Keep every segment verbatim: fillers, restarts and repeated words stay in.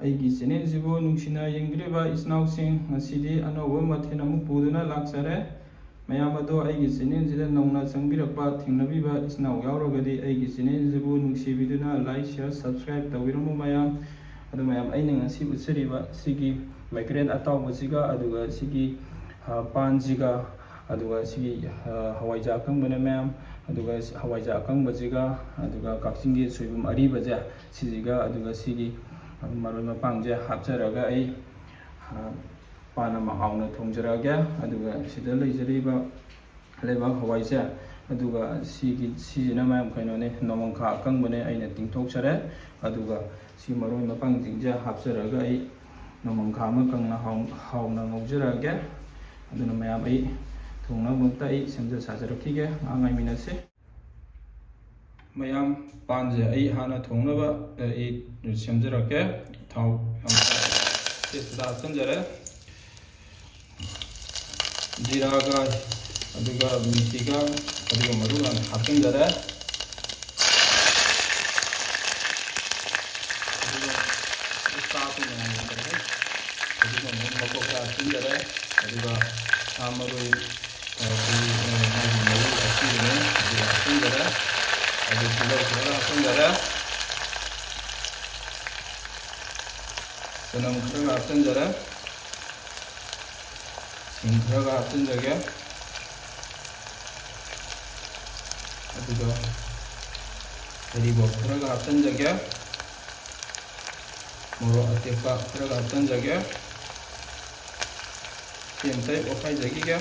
ꯑꯩꯒꯤ ꯆꯦꯅꯦꯜꯁꯤꯕꯨ ꯅꯨꯡꯁꯤꯅ ꯌꯦꯡꯕꯤꯔꯤꯕ ꯏꯆꯤꯟ ꯏꯅꯥꯎꯁꯤꯡ, ꯉꯁꯤꯗꯤ ꯑꯅꯧꯕ ꯃꯊꯦꯜ ꯑꯃꯨꯛ ꯄꯨꯗꯨꯅ ꯂꯥꯛꯆꯔꯦ꯫ ꯃꯌꯥꯝ ꯑꯗꯣ ꯑꯩꯒꯤ ꯆꯦꯅꯦꯜꯁꯤꯗ ꯅꯧꯅ ꯆꯪꯕꯤꯔꯛꯄ, ꯊꯦꯡꯅꯕꯤꯕ ꯏꯆꯤꯟ ꯏꯅꯥꯎ ꯌꯥꯎꯔꯒꯗꯤ ꯑꯩꯒꯤ ꯆꯦꯅꯦꯜꯁꯤꯕꯨ ꯅꯨꯡꯁꯤꯕꯤꯗꯨꯅ like, share, subscribe ꯇꯧꯕꯤꯔꯝꯃꯨ ꯃꯌꯥꯝ꯫ ꯑꯗꯨ ꯃꯌꯥꯝ, ꯑꯩꯅ ꯉꯁꯤ ꯎꯠꯆꯔꯤꯕ ꯁꯤꯒꯤ ꯃꯥꯏꯒ꯭ꯔꯦꯟ ꯑꯇꯥꯎꯕꯁꯤꯒ, ꯑꯗꯨꯒ ꯁꯤꯒꯤ, ꯑ, ꯄꯥꯟꯁꯤꯒ, ꯑꯗꯨꯒ ꯁꯤꯒꯤ, ꯑ, ꯍꯋꯥꯏꯖꯥꯔ ꯑꯀꯪꯕꯅꯦ ꯃꯌꯥꯝ, ꯑꯗꯨꯒ ꯁꯤ ꯍꯋꯥꯏꯖꯥꯔ ꯑꯀꯪꯕꯁꯤꯒ, ꯑꯗꯨꯒ ꯀꯛꯆꯤꯡꯒꯤ ꯁꯣꯏꯕꯨꯝ ꯑꯔꯤꯕꯁꯦ, ꯁꯤꯁꯤꯒ, ꯑꯗꯨꯒ ꯁꯤꯒꯤ ꯃꯔꯣꯏ ꯃꯄꯥꯡꯁꯦ ꯍꯥꯞꯆꯔꯒ ꯑꯩ, ꯑ, ꯄꯥꯟ ꯑꯃ ꯍꯥꯎꯅ ꯊꯣꯡꯖꯔꯛꯑꯒꯦ꯫ ꯑꯗꯨꯒ ꯁꯤꯗ ꯂꯩꯖꯔꯤꯕ ꯂꯩꯕꯥꯛ ꯍꯋꯥꯏꯁꯦ, ꯑꯗꯨꯒ ꯁꯤꯒꯤ, ꯁꯤꯁꯤꯅ ꯃꯌꯥꯝ ꯀꯩꯅꯣꯅꯦ, ꯅꯣꯡꯃꯪꯈꯥ ꯑꯀꯪꯕꯅꯦ, ꯑꯩꯅ ꯇꯤꯡꯊꯣꯛꯆꯔꯦ꯫ ꯑꯗꯨꯒ ꯁꯤ ꯃꯔꯣꯏ ꯃꯄꯥꯡꯁꯤꯡꯁꯦ ꯍꯥꯞꯆꯔꯒ ꯑꯩ ꯅꯣꯡꯃꯪꯈꯥ ꯑꯃ ꯀꯪꯅ ꯍꯥꯎ-, ꯍꯥꯎꯅ ꯉꯧꯖꯔꯛꯑꯒꯦ꯫ ꯑꯗꯨꯅ ꯃꯌꯥꯝ, ꯑꯩ ꯊꯣꯡꯅꯕꯃꯛꯇ ꯑꯩ ꯁꯦꯝꯖ ꯁꯥꯖꯔꯛꯈꯤꯒꯦ, ꯉꯥꯏꯍꯥꯛ ꯉꯥꯏꯃꯤꯟꯅꯁꯤ꯫ ꯃꯌꯥꯝ, ꯄꯥꯟꯁꯦ ꯑꯩ ꯍꯥꯟꯅ ꯊꯣꯡꯅꯕ, ꯑ, ꯑꯩ ꯁꯦꯝꯖꯔꯛꯀꯦ꯫ ꯊꯥꯎ ꯌꯥꯝ ꯇꯦꯖꯄꯇꯥ ꯍꯥꯞꯆꯤꯟꯖꯔꯦ꯫ ꯖꯤꯔꯥꯒ, ꯑꯗꯨꯒ ꯃꯤꯊꯤꯒ, ꯑꯗꯨꯒ ꯃꯔꯨꯒ ꯍꯥꯞꯆꯤꯟꯖꯔꯦ꯫ ꯑꯗꯨꯒ ꯆꯥꯛꯇꯨ ꯃꯌꯥꯝ ꯌꯥꯟꯖꯔꯦ꯫ ꯑꯗꯨꯒ ꯑꯃꯨꯛ ꯃꯀꯣꯛ ꯈꯔ ꯍꯥꯞꯆꯤꯟꯖꯔꯦ꯫ ꯑꯗꯨꯒ ꯁꯥ ꯃꯔꯣꯏ, ꯑ, ꯑꯩꯈꯣꯏꯒꯤ, ꯑ, ꯃꯥꯒꯤ ꯃꯔꯨ ꯑꯁꯤꯕꯅꯦ, ꯑꯗꯨ ꯍꯥꯞꯆꯤꯟꯖꯔꯦ꯫ ꯑꯗꯨ ꯇꯤꯜꯍꯧ ꯈꯔ ꯍꯥꯞꯆꯤꯟꯖꯔꯦ꯫ ꯆꯅꯝ ꯈꯔꯒ ꯍꯥꯞꯆꯤꯟꯖꯔꯦ꯫ ꯁꯤꯡ ꯈꯔꯒ ꯍꯥꯞꯆꯤꯟꯖꯒꯦ꯫ ꯑꯗꯨꯒ ꯍꯔꯤꯕꯣꯞ ꯈꯔꯒ ꯍꯥꯞꯆꯤꯟꯖꯒꯦ꯫ ꯃꯣꯔꯣꯛ ꯑꯇꯦꯛꯄ ꯈꯔꯒ ꯍꯥꯞꯆꯤꯟꯖꯒꯦ꯫ ꯁꯤ ꯑꯝꯇ ꯑꯣꯠꯈꯥꯏꯖꯈꯤꯒꯦ꯫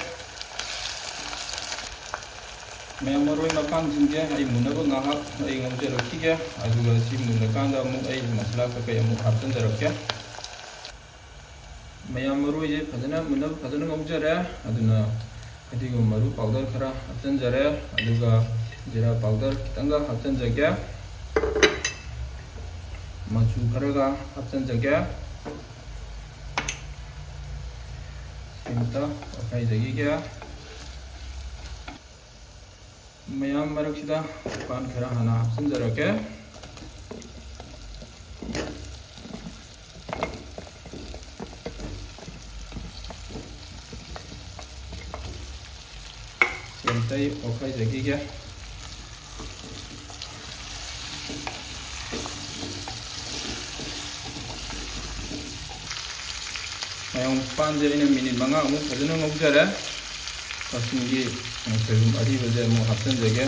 ꯃꯌꯥꯝ, ꯃꯔꯣꯏ ꯃꯄꯥꯡꯁꯤꯡꯁꯦ ꯑꯩ ꯃꯨꯟꯅꯕ ꯉꯥꯏꯍꯥꯛ ꯑꯩ ꯉꯧꯖꯔꯛꯈꯤꯒꯦ꯫ ꯑꯗꯨꯒ ꯁꯤ ꯃꯨꯜꯂꯀꯥꯟꯗ ꯑꯃꯨꯛ ꯑꯩ ꯃꯁꯥꯂꯥ ꯀꯩꯀꯩ ꯑꯃꯨꯛ ꯍꯥꯞꯆꯤꯟꯖꯔꯛꯀꯦ꯫ ꯃꯌꯥꯝ, ꯃꯔꯣꯏꯁꯦ ꯐꯖꯅ ꯃꯨꯟꯅꯕ ꯐꯖꯅ ꯉꯧꯖꯔꯦ꯫ ꯑꯗꯨꯅ ꯐꯗꯤꯒꯣꯝ ꯃꯔꯨ ꯄꯥꯎꯗꯔ ꯈꯔ ꯍꯥꯞꯆꯤꯟꯖꯔꯦ꯫ ꯑꯗꯨꯒ ꯖꯤꯔꯥ ꯄꯥꯎꯗꯔ ꯈꯤꯇꯪꯒ ꯍꯥꯞꯆꯤꯟꯖꯒꯦ꯫ ꯃꯆꯨ ꯈꯔꯒ ꯍꯥꯞꯆꯤꯟꯖꯒꯦ꯫ ꯁꯤꯝꯇ ꯑꯣꯠꯈꯥꯏꯖꯈꯤꯒꯦ꯫ ꯃꯌꯥꯝ, ꯃꯔꯛꯁꯤꯗ ꯄꯥꯟ ꯈꯔ ꯍꯥꯟꯅ ꯍꯥꯞꯆꯤꯟꯖꯔꯛꯀꯦ꯫ ꯑꯩ ꯑꯣꯠꯈꯥꯏꯖꯈꯤꯒꯦ꯫ ꯃꯌꯥꯝ ꯄꯥꯟꯁꯦ ꯑꯩꯅ ꯃꯤꯅꯤꯠ ꯃꯉꯥꯃꯨꯛ ꯐꯖꯅ ꯉꯧꯖꯔꯦ꯫ ꯀꯛꯆꯤꯡꯒꯤ ꯁꯣꯏꯕꯨꯝ ꯑꯔꯤꯕꯁꯦ ꯑꯃꯨꯛ ꯍꯥꯞꯆꯤꯟꯖꯒꯦ꯫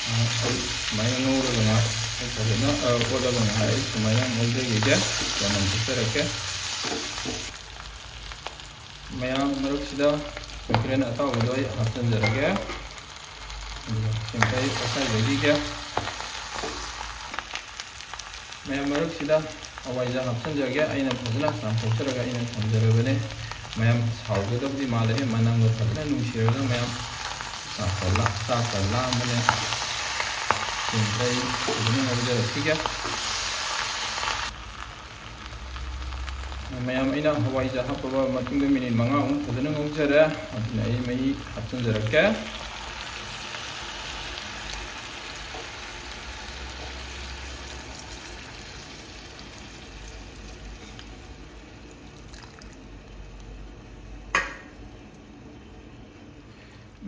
ꯑ, ꯑꯩ ꯁꯨꯃꯥꯏꯅ ꯉꯧꯔꯒ ꯉꯥꯏꯍꯥꯛ ꯑꯩ ꯐꯖꯅ, ꯑ, ꯑꯣꯠꯂꯒ ꯉꯥꯏꯍꯥꯛ ꯑꯩ ꯁꯨꯃꯥꯏꯅ ꯉꯧꯖꯈꯤꯒꯦ꯫ ꯆꯅꯝ ꯊꯥꯛꯆꯔꯛꯀꯦ꯫ ꯃꯌꯥꯝ ꯃꯔꯛꯁꯤꯗ ꯀꯣꯀ꯭ꯔꯦꯟ ꯑꯇꯥꯎꯕꯗꯣ ꯑꯩ ꯍꯥꯞꯆꯤꯟꯖꯔꯒꯦ꯫ ꯑꯗꯨꯒ ꯁꯤꯃꯇ ꯑꯩ ꯑꯣꯠꯈꯥꯏꯖꯈꯤꯒꯦ꯫ ꯃꯌꯥꯝ ꯃꯔꯛꯁꯤꯗ ꯍꯋꯥꯏꯖꯥꯔ ꯍꯥꯞꯆꯤꯟꯖꯔꯒꯦ꯫ ꯑꯩꯅ ꯐꯖꯅ ꯆꯥꯝꯊꯣꯛꯆꯔꯒ ꯑꯩꯅ ꯊꯝꯖꯔꯕꯅꯦ꯫ ꯃꯌꯥꯝ ꯁꯥꯎꯒꯗꯕꯗꯤ ꯃꯥꯜꯂꯦ, ꯃꯅꯝꯒ ꯐꯖꯅ ꯅꯨꯡꯁꯤꯔꯒ ꯃꯌꯥꯝ ꯆꯥꯛꯀ ꯂꯥ-, ꯆꯥꯛꯀ ꯂꯥꯝꯕꯅꯦ꯫ ꯁꯤꯃꯇ ꯑꯩ ꯐꯖꯅ ꯉꯧꯖꯔꯛꯈꯤꯒꯦ꯫ ꯃꯌꯥꯝ, ꯑꯩꯅ ꯍꯋꯥꯏꯖꯥꯔ ꯍꯥꯞꯄꯕ ꯃꯇꯨꯡꯗ ꯃꯤꯅꯤꯠ ꯃꯉꯥꯃꯨꯛ ꯐꯖꯅ ꯉꯧꯖꯔꯦ꯫ ꯑꯗꯨꯅ ꯑꯩ ꯃꯍꯤ ꯍꯥꯞꯆꯤꯟꯖꯔꯛꯀꯦ꯫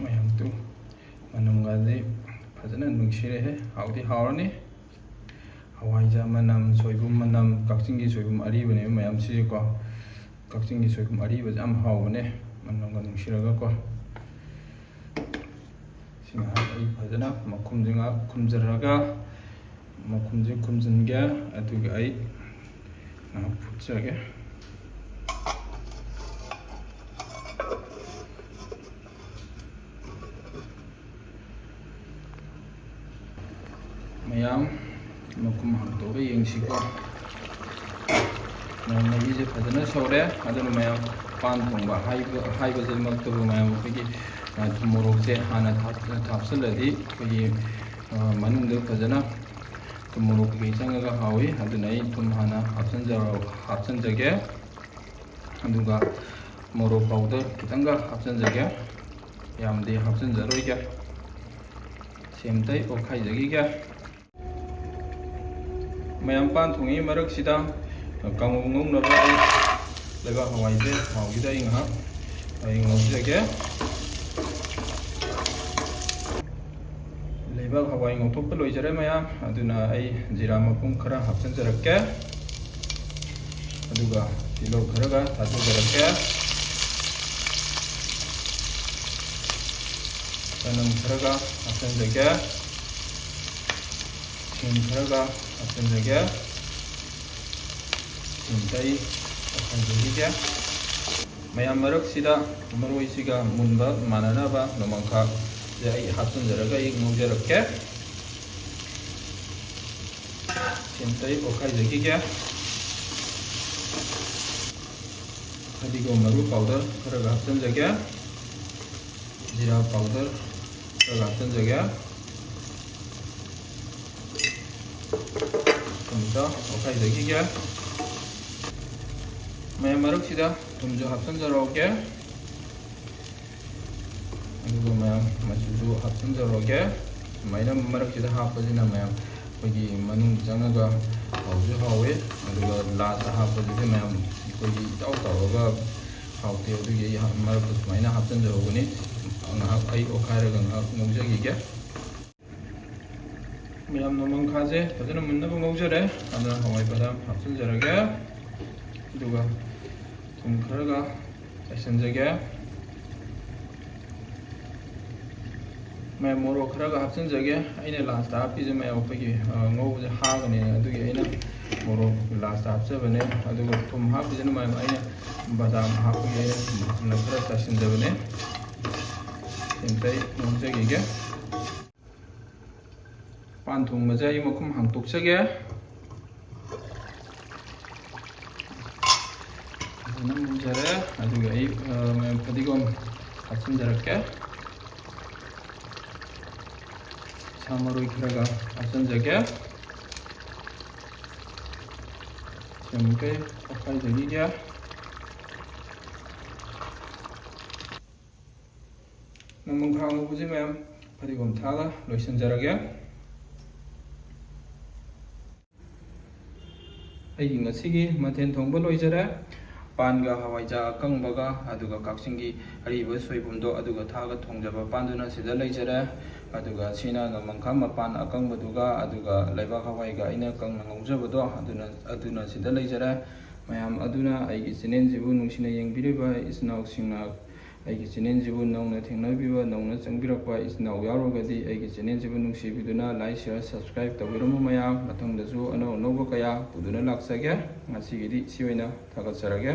ꯃꯌꯥꯝꯗꯨ ꯃꯅꯝꯒꯗꯤ ꯐꯖꯅ ꯅꯨꯡꯁꯤꯔꯦꯍꯦ, ꯍꯥꯎꯗꯤ ꯍꯥꯎꯔꯅꯤ꯫ ꯍꯋꯥꯏꯖꯥꯔ ꯃꯅꯝ, ꯁꯣꯏꯕꯨꯝ ꯃꯅꯝ, ꯀꯛꯆꯤꯡꯒꯤ ꯁꯣꯏꯕꯨꯝ ꯑꯔꯤꯕꯅꯦꯕ ꯃꯌꯥꯝꯁꯤꯁꯨꯀꯣ꯫ ꯀꯛꯆꯤꯡꯒꯤ ꯁꯣꯏꯕꯨꯝ ꯑꯔꯤꯕꯁꯦ ꯌꯥꯝ ꯍꯥꯎꯕꯅꯦ, ꯃꯅꯝꯒ ꯅꯨꯡꯁꯤꯔꯒꯀꯣ꯫ ꯁꯤ ꯉꯥꯏꯍꯥꯛ ꯑꯩ ꯐꯖꯅ ꯃꯈꯨꯝꯁꯦ ꯉꯥꯏꯍꯥꯛ ꯈꯨꯝꯖꯤꯜꯂꯒ, ꯃꯈꯨꯝꯁꯦ ꯈꯨꯝꯖꯤꯟꯒꯦ, ꯑꯗꯨꯒ ꯑꯩ ꯉꯥꯏꯍꯥꯛ ꯐꯨꯠꯆꯒꯦ꯫ ꯃꯌꯥꯝ, ꯃꯈꯨꯝ ꯍꯥꯡꯗꯣꯛꯑꯒ ꯌꯦꯡꯁꯤꯀꯣ꯫ ꯃꯌꯥꯝ, ꯃꯍꯤꯁꯦ ꯐꯖꯅ ꯁꯧꯔꯦ꯫ ꯑꯗꯨꯅ ꯃꯌꯥꯝ, ꯄꯥꯟ ꯊꯣꯡꯕ ꯍꯥꯏꯕ, ꯍꯥꯏꯕꯁꯤꯃꯛꯇꯕꯨ ꯃꯌꯥꯝ, ꯑꯩꯈꯣꯏꯒꯤ, ꯑ, ꯊꯨꯝ ꯃꯣꯔꯣꯛꯁꯦ ꯍꯥꯟꯅ ꯊꯥꯛ-, ꯊꯥꯛꯆꯜꯂꯗꯤ ꯑꯩꯈꯣꯏꯒꯤ, ꯑ, ꯃꯅꯨꯡꯗ ꯐꯖꯅ ꯊꯨꯝ ꯃꯣꯔꯣꯛ ꯀꯩꯀꯩ ꯆꯪꯉꯒ ꯍꯥꯎꯏ꯫ ꯑꯗꯨꯅ ꯑꯩ ꯊꯨꯝ ꯍꯥꯟꯅ ꯍꯥꯞꯆꯤꯟꯖꯔ-, ꯍꯥꯞꯆꯤꯟꯖꯒꯦ꯫ ꯑꯗꯨꯒ ꯃꯣꯔꯣꯛ powder ꯈꯤꯇꯪꯒ ꯍꯥꯞꯆꯤꯟꯖꯒꯦ, ꯌꯥꯝꯗꯤ ꯍꯥꯞꯆꯤꯟꯖꯔꯣꯏꯒꯦ꯫ ꯁꯦꯝꯇꯩ ꯑꯣꯠꯈꯥꯏꯖꯈꯤꯒꯦ꯫ ꯃꯌꯥꯝ, ꯄꯥꯟ ꯊꯣꯡꯉꯤ ꯃꯔꯛꯁꯤꯗ ꯀꯥꯡꯉꯧ ꯉꯧꯅꯕ ꯑꯩ ꯂꯩꯕꯥꯛ ꯍꯋꯥꯏꯁꯦ ꯊꯥꯎꯁꯤꯗ ꯑꯩ ꯉꯥꯏꯍꯥꯛ ꯑꯩ ꯉꯧꯖꯒꯦ꯫ ꯂꯩꯕꯥꯛ ꯍꯋꯥꯏ ꯉꯧꯊꯣꯛꯄ ꯂꯣꯏꯖꯔꯦ ꯃꯌꯥꯝ꯫ ꯑꯗꯨꯅ ꯑꯩ ꯖꯤꯔꯥ ꯃꯄꯨꯝ ꯈꯔ ꯍꯥꯞꯆꯤꯟꯖꯔꯛꯀꯦ꯫ ꯑꯗꯨꯒ ꯇꯤꯜꯍꯧ ꯈꯔꯒ ꯊꯥꯗꯖꯔꯛꯀꯦ꯫ ꯆꯅꯝ ꯈꯔꯒ ꯍꯥꯞꯆꯤꯟꯖꯒꯦ꯫ ꯁꯤꯡ ꯈꯔꯒ ꯍꯥꯞꯆꯤꯟꯖꯒꯦ꯫ ꯁꯤꯡ ꯑꯇꯩ ꯍꯥꯞꯆꯤꯟꯖꯈꯤꯒꯦ꯫ ꯃꯌꯥꯝ ꯃꯔꯛꯁꯤꯗ ꯃꯔꯣꯏꯁꯤꯒ ꯃꯨꯟꯕ ꯃꯥꯟꯅꯅꯕ ꯅꯣꯡꯃꯪꯈꯥꯁꯦ ꯑꯩ ꯍꯥꯞꯆꯤꯟꯖꯔꯒ ꯑꯩ ꯉꯧꯖꯔꯛꯀꯦ꯫ ꯁꯤꯡ ꯑꯇꯩ ꯑꯣꯠꯈꯥꯏꯖꯈꯤꯒꯦ꯫ ꯐꯗꯤꯒꯣꯝ ꯃꯔꯨ powder ꯈꯔꯒ ꯍꯥꯞꯆꯤꯟꯖꯒꯦ꯫ ꯖꯤꯔꯥ powder ꯈꯔꯒ ꯍꯥꯞꯆꯤꯟꯖꯒꯦ꯫ ꯑꯃꯨꯛꯇ ꯑꯣꯠꯈꯥꯏꯖꯈꯤꯒꯦ꯫ ꯃꯌꯥꯝ ꯃꯔꯛꯁꯤꯗ ꯊꯨꯝꯁꯨ ꯍꯥꯞꯆꯤꯟꯖꯔꯛꯑꯒꯦ꯫ ꯑꯗꯨꯒ ꯃꯌꯥꯝ ꯃꯆꯨꯁꯨ ꯍꯥꯞꯆꯤꯟꯖꯔꯛꯑꯒꯦ꯫ ꯁꯨꯃꯥꯏꯅ ꯃꯔꯛꯁꯤꯗ ꯍꯥꯞꯄꯁꯤꯅ ꯃꯌꯥꯝ ꯑꯩꯈꯣꯏꯒꯤ ꯃꯅꯨꯡ ꯆꯪꯉꯒ ꯍꯥꯎꯁꯨ ꯍꯥꯎꯋꯦ꯫ ꯑꯗꯨꯒ last ꯍꯥꯞꯄꯗꯨꯗꯤ ꯃꯌꯥꯝ ꯑꯩꯈꯣꯏꯒꯤ ꯏꯇꯥꯎ ꯇꯥꯎꯔꯒ ꯍꯥꯎꯇꯦ꯫ ꯑꯗꯨꯒꯤ ꯑꯩ ꯍꯥꯞ-, ꯃꯔꯛꯇ ꯁꯨꯃꯥꯏꯅ ꯍꯥꯞꯆꯤꯟꯖꯍꯧꯕꯅꯤ꯫ ꯉꯥꯏꯍꯥꯛ ꯑꯩ ꯑꯣꯠꯈꯥꯏꯔꯒ ꯉꯥꯏꯍꯥꯛ ꯉꯧꯖꯈꯤꯒꯦ꯫ ꯃꯌꯥꯝ ꯅꯣꯡꯃꯪꯈꯥꯁꯦ ꯐꯖꯅ ꯃꯨꯟꯅꯕ ꯉꯧꯖꯔꯦ꯫ ꯑꯗꯨꯅ ꯍꯋꯥꯏ ꯕꯗꯥꯝ ꯍꯥꯞꯆꯤꯟꯖꯔꯒꯦ꯫ ꯑꯗꯨꯒ ꯊꯨꯝ ꯈꯔꯒ ꯆꯥꯏꯁꯤꯟꯖꯒꯦ꯫ ꯃꯌꯥꯝ ꯃꯣꯔꯣꯛ ꯈꯔꯒ ꯍꯥꯞꯆꯤꯟꯖꯒꯦ꯫ ꯑꯩꯅ last ꯍꯥꯞꯄꯤꯁꯦ ꯃꯌꯥꯝ ꯑꯩꯈꯣꯏꯒꯤ, ꯑ, ꯉꯧꯕꯁꯦ ꯍꯥꯒꯅꯤ, ꯑꯗꯨꯒꯤ ꯑꯩꯅ ꯃꯣꯔꯣꯛ last ꯍꯥꯞꯆꯕꯅꯦ꯫ ꯑꯗꯨꯒ ꯊꯨꯝ ꯍꯥꯞꯄꯤꯁꯤꯅ ꯃꯌꯥꯝ ꯑꯩꯅ ꯕꯗꯥꯝ ꯍꯥꯞꯄꯒꯤ ꯑꯩꯅ ꯊꯨꯝ ꯈꯔ ꯆꯥꯏꯁꯤꯟꯖꯕꯅꯦ꯫ ꯁꯤ ꯑꯝꯇ ꯑꯩ ꯉꯧꯖꯈꯤꯒꯦ꯫ ꯄꯥꯟ ꯊꯣꯡꯕꯁꯦ ꯑꯩ ꯃꯈꯨꯝ ꯍꯥꯡꯇꯣꯛꯆꯒꯦ꯫ ꯐꯖꯅ ꯃꯨꯟꯖꯔꯦ꯫ ꯑꯗꯨꯒ ꯑꯩ, ꯑ, ꯃꯌꯥꯝ ꯐꯗꯤꯒꯣꯝ ꯍꯥꯞꯆꯤꯟꯖꯔꯛꯀꯦ꯫ ꯁꯥ ꯃꯔꯣꯏ ꯈꯔꯒ ꯍꯥꯞꯆꯤꯟꯖꯒꯦ꯫ ꯁꯤ ꯑꯃꯨꯛꯀ ꯑꯣꯠꯈꯥꯏꯖꯈꯤꯒꯦ꯫ ꯅꯣꯡꯃꯪꯈꯥ ꯉꯧꯕꯁꯦ ꯃꯌꯥꯝ ꯐꯗꯤꯒꯣꯝ ꯊꯥꯛꯑꯒ ꯂꯣꯏꯁꯤꯟꯖꯔꯒꯦ꯫ ꯑꯩꯒꯤ ꯉꯁꯤꯒꯤ ꯃꯊꯦꯜ ꯊꯣꯡꯕ ꯂꯣꯏꯖꯔꯦ꯫ ꯄꯥꯟꯒ ꯍꯋꯥꯏꯖꯥ ꯑꯀꯪꯕꯒ ꯑꯗꯨꯒ ꯀꯛꯆꯤꯡꯒꯤ ꯑꯔꯤꯕ ꯁꯣꯏꯕꯨꯝꯗꯣ ꯑꯗꯨꯒ ꯊꯥꯛꯑꯒ ꯊꯣꯡꯖꯕ ꯄꯥꯟꯗꯨꯅ ꯁꯤꯗ ꯂꯩꯖꯔꯦ꯫ ꯑꯗꯨꯒ ꯁꯤꯅ ꯅꯣꯡꯃꯪꯈꯥ ꯃꯄꯥꯟ ꯑꯀꯪꯕꯗꯨꯒ ꯑꯗꯨꯒ ꯂꯩꯕꯥꯛ ꯍꯋꯥꯏꯒ ꯑꯩꯅ ꯀꯪꯅ ꯉꯧꯖꯕꯗꯣ ꯑꯗꯨꯅ, ꯑꯗꯨꯅ ꯁꯤꯗ ꯂꯩꯖꯔꯦ꯫ ꯃꯌꯥꯝ ꯑꯗꯨꯅ ꯑꯩꯒꯤ ꯆꯦꯅꯦꯜꯁꯤꯕꯨ ꯅꯨꯡꯁꯤꯅ ꯌꯦꯡꯕꯤꯔꯤꯕ ꯏꯆꯤꯟ ꯏꯅꯥꯎꯁꯤꯡꯅ ꯑꯩꯒꯤ ꯆꯦꯅꯦꯜꯁꯤꯕꯨ ꯅꯧꯅ ꯊꯦꯡꯅꯕꯤꯕ, ꯅꯧꯅ ꯆꯪꯕꯤꯔꯛꯄ ꯏꯆꯤꯟ ꯏꯅꯥꯎ ꯌꯥꯎꯔꯒꯗꯤ ꯑꯩꯒꯤ ꯆꯦꯅꯦꯜꯁꯤꯕꯨ ꯅꯨꯡꯁꯤꯕꯤꯗꯨꯅ like, share, subscribe ꯇꯧꯕꯤꯔꯝꯃꯨ ꯃꯌꯥꯝ꯫ ꯃꯊꯪꯗꯁꯨ ꯑꯅꯧ ꯑꯅꯧꯕ ꯀꯌꯥ ꯄꯨꯗꯨꯅ ꯂꯥꯛꯆꯒꯦ꯫ ꯉꯁꯤꯒꯤꯗꯤ ꯁꯤ ꯑꯣꯏꯅ ꯊꯥꯒꯠꯆꯔꯒꯦ꯫